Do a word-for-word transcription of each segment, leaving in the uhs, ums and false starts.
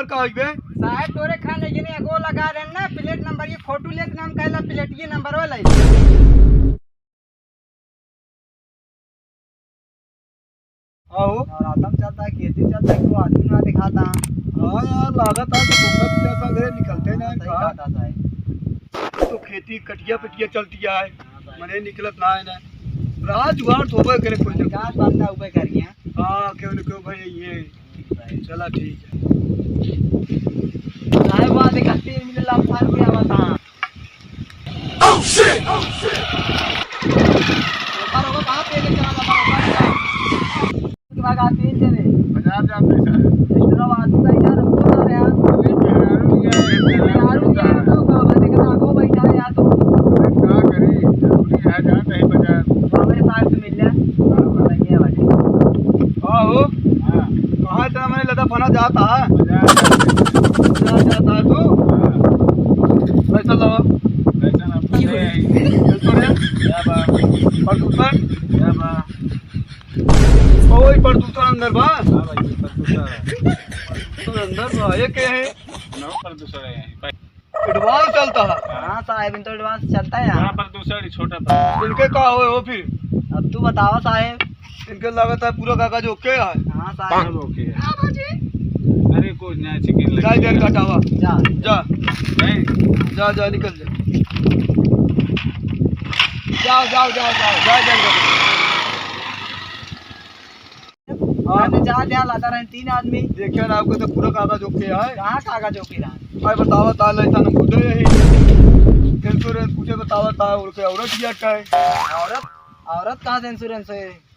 का होई बे? साहेब, तोरे खाने के लिए एगो लगा रहे ना, प्लेट नंबर, ये फोटो लेत नाम कहला, प्लेट ये नंबर वाला। आओ। नवरातम चलता है, खेती चलता है, को आदमी ना दिखाता। हाँ यार, लागत है तो घूमत फिरत है, घरे निकलते ना सही का। बात है साहेब। तो खेती कटिया पिटिया चलती है, हाँ साहेब। मने निकलत ना है ना। रात जुगाड़ तो होबे करे कोई ना कोई। बंदा उबे करिए। हाँ, क्यों न क्यों भाई, ये चला ठीक है। साहेब, वहाँ देखा तीन मिले लाल फाल में आवता। Oh, shit! Oh, shit! ऊपर होगा, कहाँ पे लेके चला जाता होगा? के बाद आप तीन जने। बाजार जाते हैं। एक्स्ट्रा आदमी बैठा रखो ना यार। अरे, मेहरारू लिया है, मेहरारू मेहरारू लिया है, तो का बात है, कितना आगो बैठा है यार तो। अरे, का करी? जरूरी है, जाते हैं बाजार। तो हमारे साथ में मिल जाए। हाँ, हाँ। बढ़िया बात है। का हो? हाँ। कहाँ इतना मने लदा फना जाता है? बाजार जाता है। बाजार जाता है तू? हाँ। पैसा लावा। पैसा ना, पैसा है। पैसा है? क्या बा? प्रदूषण? क्या बा? ओए, प्रदूषण अंदर बा? हाँ भाई, प्रदूषण है। प्रदूषण अंदर बा, ये के है? No, प्रदूषण है। एडवांस चलता है। हाँ साहेब, इन तो एडवांस चलता है बड़ा यार। प्रदूषण, छोटा प्रदूषण। इनके का होए हो फिर? अब तू बतावा साहेब। इनके लागत है पूरा कागज ओके है। हाँ साहेब। सब ओके है। हाँ बाबूजी। अरे कुछ ना, चिकन लग जाए, गया। जन घटावा। जा। जा। नहीं। जा, जा, निकल जा। जाओ, जाओ, जाओ, जाओ। जाए, जाए, जाए। हाँ। अरे जा, जा, लाता रहे तीन आदमी। देखिए ना, आपको तो पूरा कागज ओके है। कहाँ कागज ओके रहा? अरे बतावा, ताल ऐसा न खुदे यही। इंश्योरेंस पूछे बतावा, ताल उनके औरत भी अटका है। औरत? औरत कहाँ से इंश्योरेंस है?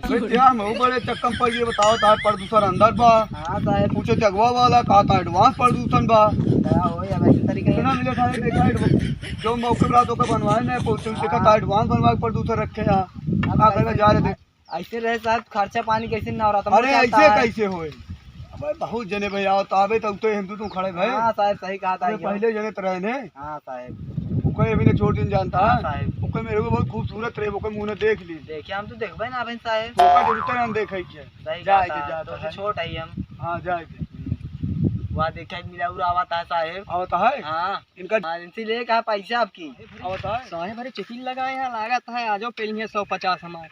अबे क्या हम हो बड़े चक्कर में पड़ गए, बतावा, ताल प्रदूषण अंदर बा। हाँ साहेब। पूछे जगवा वाला, कहा था एडवांस प्रदूषण बा। क्या हो, या वैसे तरीके से कितना मिले था, देखा एडवांस। जो मौके पर रात होकर बनवाए ना, पूछे, देखा था हाँ। एडवांस बनवा के प्रदूषण रखे हैं। अब का करेगा, कैसे? जा रहे थे। ऐसे रहे साहब, खर्चा पानी कैसे नवरात्र में अरे चलता ऐसे है? कैसे होए? अबे बहुत जने भाई आवत आवे तो उते हम तू खड़े भाई। हाँ साहब, सही कहा था अबे ये। पहले जने तो रहे ने। हाँ साहब। ओके अभी ने छोड़ दिन जानता हाँ है। साहब। ओके मेरे को बहुत खूबसूरत रहे, ओके मुंह ने देख ली। देखिए हम तो देखबे ना बहन साहब। ओका जरूरत है हम देखे के। सही जा कहा इधर था, जा तो तो से है। छोट है हम। हाँ जा इधर। हम्म। वहाँ देखा मिला उरा आवत है साहब। आवत है? हाँ। इनका हाँ, इनसे ले कहा पैसा आपकी। आवत है? साहेब, अरे चेकिंग लगाए हैं, लागत है आजो पे लिए सौ पचास हमार।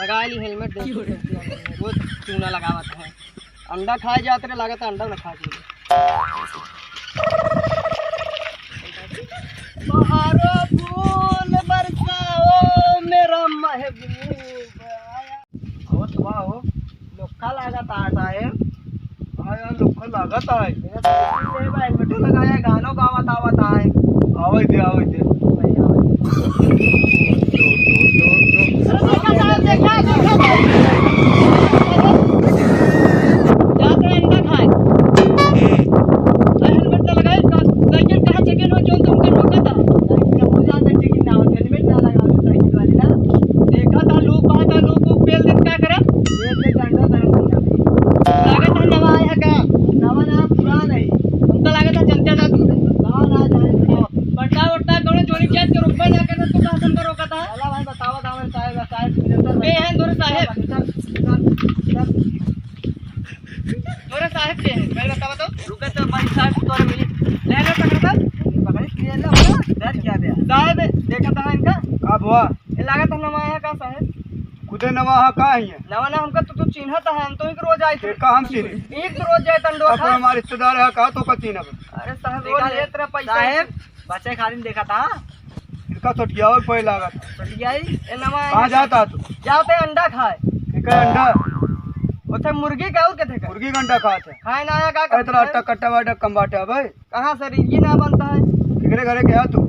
लगा ली हेलमेट, देखो कैसे है, रोज चूना लगावत है। अंडा खाए जात रहे, लागत है अंडा न खा के। बहारो फूल बरसाओ मेरा महबूब आया। बहुत वाह हो। लोखा लागत है साहेब। हाँ यार, लोखा लागत है। मेरा तो ये बा, हेलमेटो लगाया है, गानो गावत आवत है। आवे दे, आवे दे। नहीं आवे दे। देखा साहेब, देखा, देखा साहेब। जाते हैं अंडा खाए। अरे हेलमेट ना लगाए, का-, साइकिल कहाँ चेकिंग हो, जो तुमके रोका था? साइकिल हो जाते चेकिंग ना हो, हेलमेट ना लगा दो साइकिल वाले ना। देखा था, लूप आ था, लूप, लूप पेल देत का करे? पेल देत का अंडा धरम नहीं आवे। लागत है नवा आया का? नवा ना, पुरान है। हमका लागत है जनता ना तू। ना, ना, जाए तो। बट्टा, वट्टा, कौनो चोरी किया तो रुपए ना करना, तू कहाँ से हमका रोका था? चला भाई, बतावा था हमारे साहेब, साहेब, निरंतर के हैं तोरे साहेब? सर, सर, सर। तोरे साहेब के हैं, पहले बतावा तो। रुका तो भाई साहेब, तोरे मिली। ले लो पकड़ कर। पकड़ के ले लो, डर क्या बे? साहेब, देखा था इनका? का भवा? ये लागत है नवा आया का साहेब? खुदे नवा हा का है ये? नवा ना हमका तो तू चिन्हत है, हम तो एक रोज आए थे। का हम चिन्हे? एक तो रोज जाए तंडो अपन था। हमारे रिश्तेदार है का तो का चिन्हब? अरे साहेब, देखा रोज ले, लेत रहे पैसा। साहेब, बच्चे खाली देखा था। इनका सटियावल पड़े लागत। सटियाई? ए नवा कहाँ जाता तू? जाते अंडा खाए। ठीक है अंडा। ओथे मुर्गी का और के थे का? मुर्गी का अंडा खात है। खाए ना आया का अरे तेरा करते हैं? अट्टा कट्टा वाटा कम बाटे है भाई। कहाँ सर, ये ना बनता है। किकरे घरे गया तू?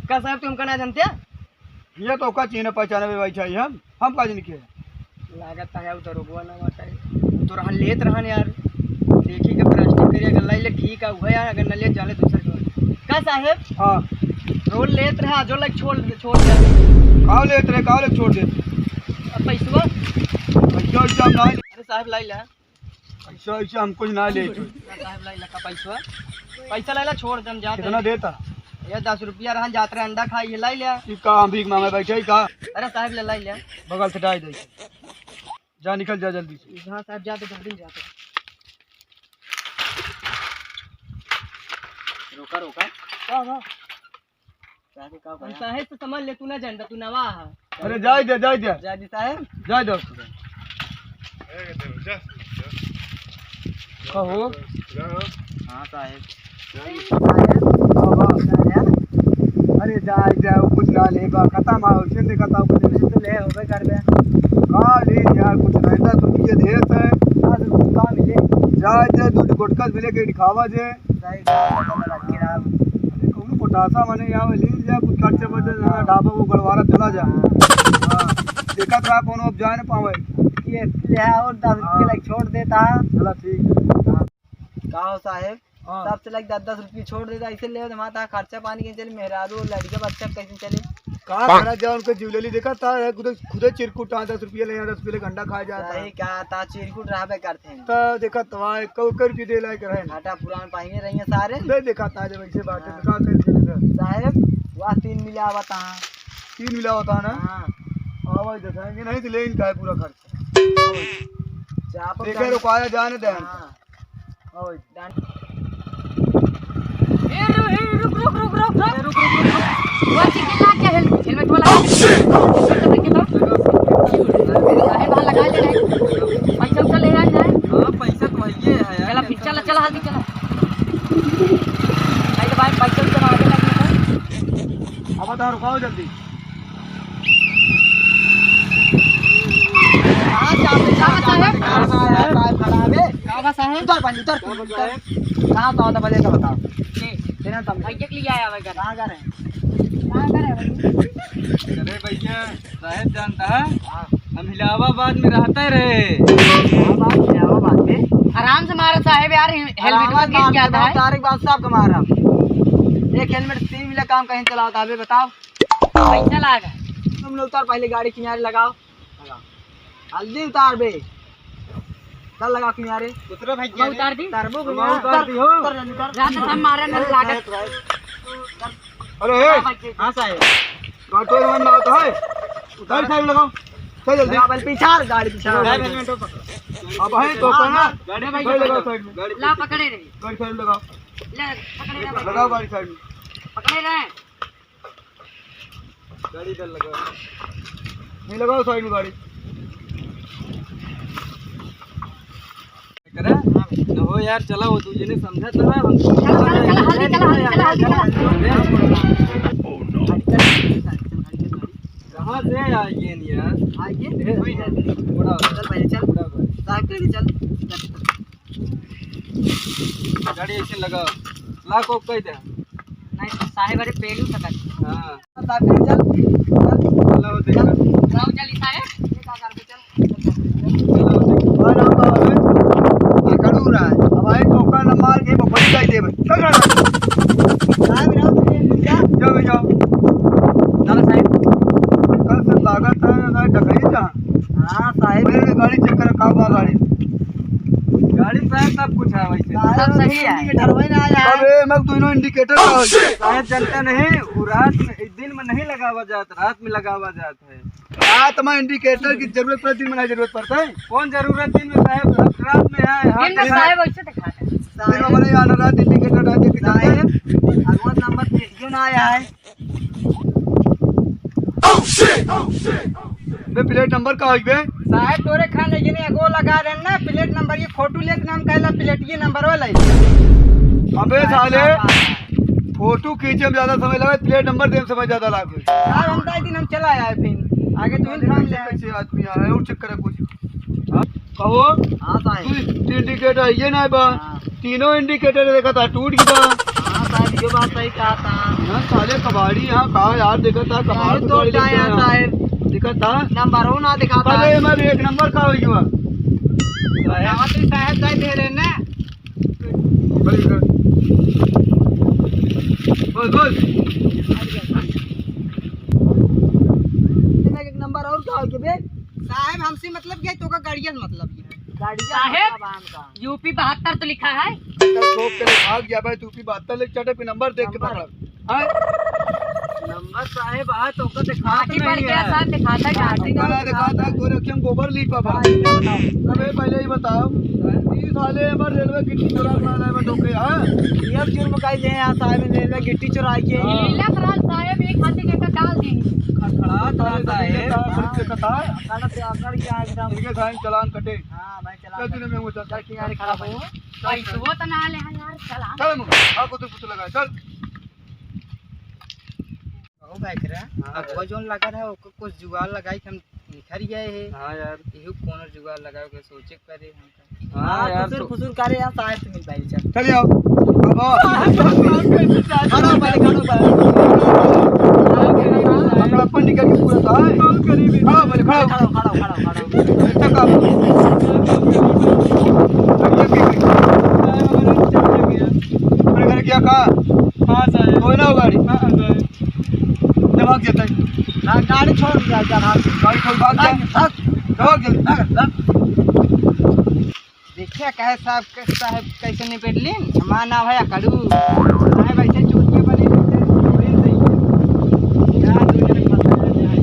का साहब, तुम का ना जानते हैं? ये तो का चिन्ह पहचाने में बैठा ही हम, हम का जिनके? लागत है उधर रुकवा ना बाटे। तो रहन लेत रहन यार। देखी के प्लास्टिक करिया गल्ला ले ठीक है, उहे यार, अगर न ले जाले दूसर के। का साहेब? हाँ। रोल लेत रहा, जो लग छोड़ दे, छोड़ दे। काव लेत रहे, काव लग छोड़ दे। अब पैसवा? पैसा वैसा हम ना ले। अरे साहेब, लाई ला। पैसा वैसा हम कुछ ना ले। ना साहेब, लाई ला का पैसवा। पैसा लाई ला, छोड़ दम जात कितना है। देता? ये दस रुपया रहन जात रहे, अंडा खाई है, लाई लिया। ई का हम भीख मांगे बैठे ही का? अरे साहेब, ले लाई लिया। बगल से डाल दे। जा निकल जा जल्दी से। हाँ साहेब, जाते जल्दी जाते। रोका, रोका। का बा? साहब, का हम बा? साहेब से समझ ले, तू ना जानता, तू नवा है। अरे, जाए दे, जाए दे। जाए दे साहेब। जाए दे। कहो। हाँ साहेब। अरे जाए जाओ, कुछ ना लेबा, खतम आओ, सिंध खतम कुछ नहीं। तो ले होबे करबे। का ले यार, कुछ रहता तो पिए देत है। दस रुपये का मिले? जाए जाए, दूध गुटखा मिले के दिखावा जे। सही बात है, लड़के राम। अरे कौनो पोटासा मने यहाँ ले जा, कुछ खर्चे बर्चे ना, ढाबा वो गड़वारा चला जा। हाँ। देखत रहा कौनो अब जाए ना पावे। ये ले और दस रुपये हाँ। लग छोड़ देता। चला ठीक है। हाँ। का हो साहेब? हाँ। सबसे लग दस दस रुपये छोड़ देता, ऐसे ले तो हमारा खर्चा पानी कैसे चले, मेहरारू और लड़के बच्चा कैसे चले? का करा जा, उनको ज्वेलरी देखा था, खुदे, खुदे चिरकुट आ, दस रुपये ले, दस रुपये ले गंडा खा जाता। सही कहा था, चिरकुट रहबे करते हैं। तो देखा तो वहाँ एक कौ रुपये दे लायक रहे। घाटा पुरान पाएंगे रहिए सारे। दे देखा था, जब ऐसे बात है, तो हाँ। का कर देगा? साहेब, वह तीन मिला हुआ था। तीन मिला होता है ना? हाँ। हाँ भाई, दिखाएंगे नहीं तो ले इनका है पूरा खर्च। चाप देखा रुकाया जाने दे। हाँ। ओए, डांड- ए, रु-, ए, रुक, रुक, रुक, रुक, रुक। ए, रुक, रुक, रुक, रुक। वो चिकन ला के हेल-, हेलमेट वाला। Oh, shit। तो देखे तो। अरे, बाहर लगा ले रे। पैसा उठा ले आए, आए। हाँ, पैसा तो है, ये है यार। चला फिर, चला, चला, हल्दी चला। नहीं तो भाई, पैसा उठा आगे लगे तो। अब बताओ, रुकाओ जल्दी। कहाँ जाते, कहाँ साहेब? कहाँ साहेब? कहाँ साहेब? उतर पहले, उतर, उतर। कहाँ का होता पहले तो बताओ। जी। तेरा तम- भैया के लिए आया हुआ घर। कहाँ घर है? कहाँ घर है भाई? अरे भैया, साहेब जानता है? हाँ। हम इलाहाबाद में रहते रहे। इलाहाबाद, इलाहाबाद में? आराम से मारो साहेब यार, हेलमेट में गिर जाता है। तारिक बादशाह का मारा। एक हेलमेट तीन मिला काम कहीं चलाता है, अबे बताओ। पैसा लागा। तुम लोग उतार, पहले गाड़ी किनारे लगाओ। लगाओ। हल्दी उतार बे। चल लगाओ किनारे। उतरो भाई, मैं उतार दी। उतार बो, मैं उतार दी हो। उतार, उतार, उतार। रात हम मारे न लागत। अरे, ए। हाँ भाई। हाँ साहेब। काटो रे, मन बात है। उतार, साइड लगाओ। चल जल्दी। लगा, पहले पीछा, गाड़ी पीछा। अब है तो हाँ, पकड़। हाँ। गाड़ी भाई, साइड लगाओ, साइड में। ला पकड़े रहे। गाड़ी साइड लगाओ। ले, पकड़े रहे। लगाओ गाड़ी साइड में। पकड़े रहे। गाड़ी इधर लगाओ। नहीं, लगाओ साइड में गाड़ी। करे? न हो यार, चला, वो दू जने समझत ना, हम चला, चला, चला, हल्दी चला, हल्दी चला, हल्दी चला। कहाँ से आइए यार? आइए। ए, बूढ़ा हो। चल पहले चल। बूढ़ा हो। साइकिल से चल। गाड़ी ऐसे लगाओ, ला को कह दे। नहीं, साहेब, अरे, पेलू सकत। हाँ। साहेब, चल, चल। चलो, देखो। चल, जाओ, जल्दी, साहेब। ये का करबे, चल। चलो, देखो। और हम तो अबे, ये करू रहा है। अब आए तो ओकर न मार के बकरी का देबे। चल, चल। साहेब, रहो, तुम जा। जाओ, जाओ। चलो, साहेब। कल से लागत है, ना डकैत है। हाँ, साहेब। मेरे गाड़ी चेक कर, का बा गाड़ी? गाड़ी साहेब सब कुछ है वैसे। सब सही है। Indicator वही ना आया है। अबे, मैं दोनों indicator का हो गया। साहेब जनता नहीं, वो रात में, दिन में नहीं लगावा जात, रात में लगावा जात है। रात में indicator की जरूरत पड़े, दिन में नहीं जरूरत पड़ता है। कौन जरूरत दिन में साहेब, रात में है, हाँ, दिन में साहेब वैसे दिखाते हैं। दिन में नहीं आना, रात indicator डाल के साहेब, अगवा नंबर प्लेट क्यों ना आया है? बे, प्लेट नंबर का होई बे? साहेब, तोरे खान लेकिन एगो लगा रहे ना, प्लेट नंबर, ये फोटो लेत नाम कहला, प्लेट ये नंबर वाला ही। अबे साले, फोटो खींचे में ज्यादा समय लगे, प्लेट नंबर देने में समय ज्यादा लागे। साहब, हम तो एक दिन हम चला आए, फिर आगे तो हम ले कैसे आदमी आया है, और चेक करे कुछ। हाँ? कहो। हाँ, साहब। तू indicator ये ना बा। हाँ। तीनों indicator देखा था, टूट गया। हाँ, साहब, ये बात सही कहा था। यहाँ साले कबाड़ी, यहाँ कहा यार, देखा था, कबाड़ साहब, तो टूट गया यार, साहब। देखा था। नंबर हो ना दिखा था। अरे, मैं एक नंबर का हो गया। साहब, तो साहब दे दे रहे ना। बड़ी कर। बोल, बोल। एक नंबर और का हो गया बे? साहब, हमसे मतलब क्या है, तो का गाड़िया से मतलब ये है। गाड़िया साहेब, मतलब आम का। यूपी बहत्तर तो लिखा है। तो ठोक के ले भाग गया भाई, यूपी बहत्तर लिख चटे पे नंबर देख के नंबर। पकड़। हाँ? नंबर साहेब, आ तो ओकर दिखात माटी पड़ नहीं गया है। साहब, दिखाता है, माटी गाड़ी। पड़ा दिखाता है, गोरखिया में गोबर लीपा बा। हाँ, ये बताओ। अबे पहले ही बताओ, ई साले हमार रेलवे गिट्टी चोरा के लाए बा ठोके, हाँ? ये जुर्म काई ले यहाँ साहेब, रेलवे गिट्टी चोराई के। हाँ। लीला कराल साहेब, एक हाथी के का डाल दी। खड़खड़ात रहा साहेब। खड़खड़ात रहा। अकड़ से, अकड़ के एकदम। ठीक है साहेब, चालान कटे। हाँ भाई, चालान चल, कटे। तूने मैं वो चल। चल, किनारे खड़ा हो। पैसो तो ना ले हैं यार, चालान। चल, मुझे, हाँ, कुछ, कुछ लगा, चल। ओ भाई करा, हाँ अब यार। वो जोन लगा रहा है, ओको कुछ जुगाड़ लगाई के हम निखर गए हैं। हाँ यार। इहू कोनो जुगाड़ लगावे के सोचे के पड़े हमका। हाँ हाँ, यार, खुसुर तो फुसुर करे यहाँ साहेब से मिल पाए चल। चल आओ। अब आओ। खड़ा हो पहले, खड़ा हो पहले। अपना अपन निकल के पूरा था, है? खड़ा हो पहले, खड़ा हो। खड़ा हो, खड़ा हो, खड़ा हो, खड़ा हो। अच्छा काम। अरे, अरे, क्या कहा? हाँ, साहेब। कोई ना हो गाड़ी? हाँ, हाँ, साहेब। जब भाग जाता है। हाँ, गाड़ी छोड़ दिया, जा भाग। गाड़ी छोड़ भाग जा। भाग, भाग। जब भाग जाता है। भाग, भाग। देखिए, कहे साहब, के साहब कैसे निपट लीन? हमार नाम है अकड़ू। साहब ऐसे चोटिया बने रहते हैं, वही सही है। यार, दो जने फंस गए हैं।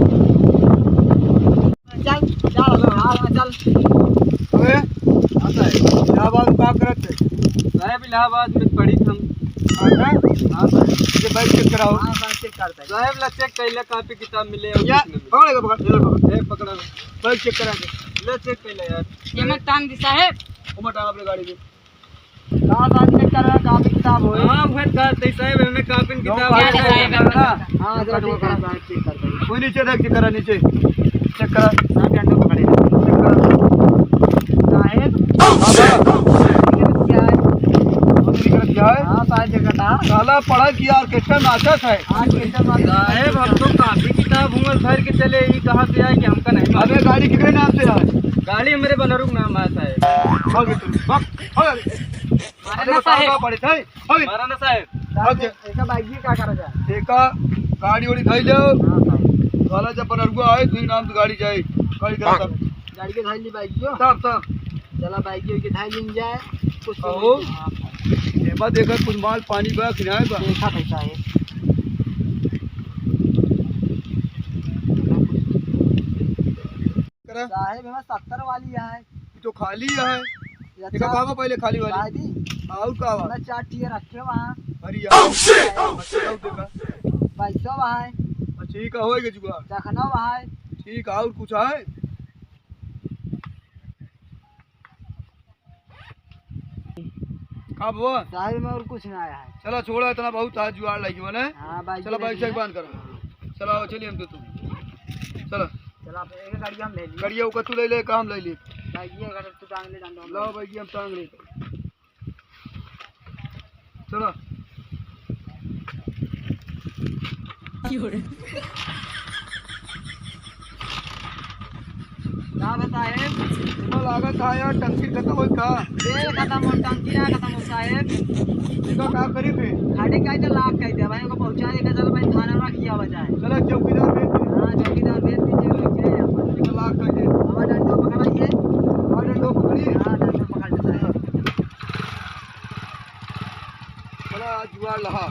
चल, चल, अब हाल में चल। अबे, हाँ साहब। इलाहाबाद में का करत है? साहब, इलाहाबाद में पढ़ी हम। हाँ, हाँ? हाँ साहब। ये bike check कराओ। हाँ, हाँ, check करता है। साहब, ला check कर ले, copy किताब मिले और या, कुछ ना मिले। पकड़, पकड़, ये लो, पकड़। ए, पकड़ा। Bike check करा दे। ले check कर ले यार। ये मत टांग दी साहब। वो मत टांग अपने गाड़ी में। का बात नहीं कर रहा, copy किताब हो। हाँ, उहे कहत है साहब, हमें copy किताब हाँ, है। साहब, हाँ, हाँ, हाँ, हाँ, हाँ, हाँ। वो नीचे देख, check करा, नीचे। Check करा। साहब, डंडो पकड़े। Check करा। साहेब। हाँ, बड़ा। क्या है? वो भी निकल गया है। हाँ, साहेब, देखा था। साला पढ़ा कि orchestra नाचत है। Orchestra नाचत है। साहेब, हम तो copy किताब हुआ भर के चले, ये कहाँ से आए कि हमका नहीं मालूम। अबे, गाड़ी केकरे नाम से है? गाड़ी हमरे बनरू के नाम है, साहेब। भाग तू, भाग, भाग। मारा अरे ना बताओ, साहेब। का पड़े थे? अरे। मारा ना साहेब। अच्छा। एका bike का करा जाए? एका गाड़ी वाड़ी धई ले। हाँ साहेब। साला जब बनरुआ आए, तू ही नाम से गाड़ी जाए। गाड़ी करा तब। गाड़ी के धई ली bike जो। तब, तब। चला bike के धई लीन जाए। कुछ अहो। हाँ साहेब। एमा देखा कुछ माल पानी बा कि नाहीं बा? देखा कैसा है। करा। साहेब, एमा सत्तर वाली है। ये तो खाली है। ये एका अच्छा। बाबा पहले खाली वाली। शायद ही। और का बा? ना चार टियर रखे वहाँ। अरे यार। Oh, shit! Oh, shit! अच्छा, देखा। पैसा वहाँ है। अच्छा, ये का होएगा जुगाड़? चखना वहाँ है। ठीक, और कुछ है? का बा? साहेब, में और कुछ ना आया है। चला, छोड़ा, इतना बहुत था जुगाड़ लगी मने। हाँ, bike चला, bike check बंद करा। चला, आओ, चलिए हम तो तू। चला। चला, फिर एक गाड़ी हम ले लिए। गाड़िया ओका तू ले ले, काम ले ले। Bike ये अगर तू टांग ले, जान दो हम। लाओ, bike ये हम टांग ले। चला। का बताए? इतना लागत है यार, टंकी खत्म होई का? तेल खत्म हो, टंकी ना खत्म हो साहेब। देखो का करी फिर? गाड़ी का इधर लाग का इधर भाई, उनको पहुंचा देगा, चलो भाई, थाना में रख दिया बजाए। चलो चौकीदार भेज दे। हाँ, चौकीदार भेज दीजिए, रख दिया यहाँ पर। इधर लाग का इधर। हमारा डंडो पकड़ाइए। हमारा डंडो पकड़ी। हाँ, डंडो पकड़ लेता है। चला, आज जुगाड़ लहा।